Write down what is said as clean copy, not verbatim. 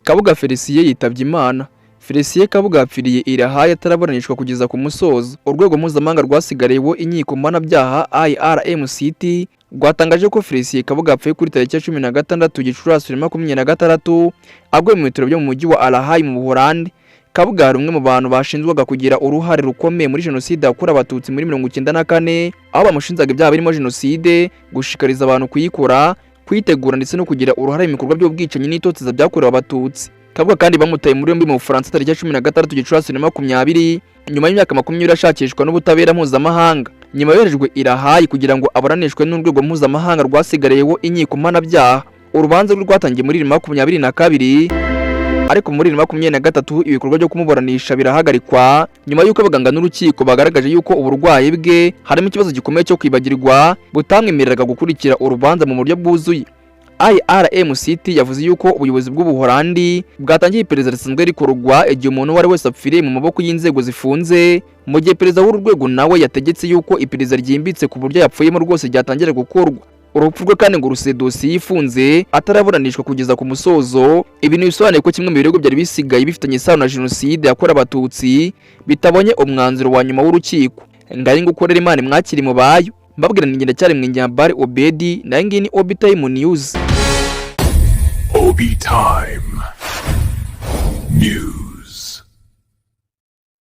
Kabuga Felicien yitabye Imana. Felicien Kabuga yapfiriye i La Haye ataraburanishwa kugeza ku musozo. Urwego mpuzamahanga rwasigariyeho inkiko mpanabyaha, IRMCT, rwatangaje ko Felicien Kabuga yapfuye kuri tariki ya 16 Gicurasi 2026, aguye mu bitaro byo mu mujyi wa La Haye mu Buholandi. Kabuga hari umwe mu bantu bashinjwaga kugira uruhare rukomeye muri jenoside yakorewe Abatutsi muri 94, aho bamushinjaga ibyaha birimo jenoside, gushishikariza abantu kuyikora, kuyitegura ndetse no kugira uruhare mu bikorwa by'ubwicanyi n'itoteza byakorewe Abatutsi. Kabuga kandi bamutaye muri yombi mu Bufaransa tariki ya 16 Gicurasi 2020, nyuma y'imyaka 20 ashakishwa n'ubutabera mpuzamahanga. Nyuma yoherejwe i La Haye kugira ngo aburanishwe n'urwego mpuzamahanga rwasigariyeho inkiko mpanabyaha. Urubanza rwe rwatangiye muri 2022, ariko muri 2023 ibikorwa byo kumuburanisha birahagarikwa, nyuma y'uko abaganga n'urukiko bagaragaje yuko uburwayi bwe, harimo ikibazo gikomeye cyo kwibagirwa, butamwemereraga gukurikira urubanza mu buryo bwuzuye. IRMCT yavuze yuko ubuyobozi bw'Ubuholandi bwatangiye iperereza risanzwe rikorwa igihe umuntu uwo ari wese apfiriye mu maboko y'inzego zifunze, mu gihe perezida w'uru rwego nawe yategetse yuko iperereza ryimbitse ku buryo yapfuyemo rwose ryatangira gukorwa. Urupfu rwe kandi ngo rusize dosiye ifunze, ataraburanishwa kugeza ku musozo, ibintu bisobanuye ko kimwe mu birego byari bisigaye bifitanye isano na jenoside yakorewe Abatutsi bitabonye umwanzuro wa nyuma w'urukiko. Ngayi ngukorera, Imana imwakire mu bayo. Mbabwira ni ndacyari Mwinyambari Obedi, nayo ngiyi ni Obi Time News. Obi Time News.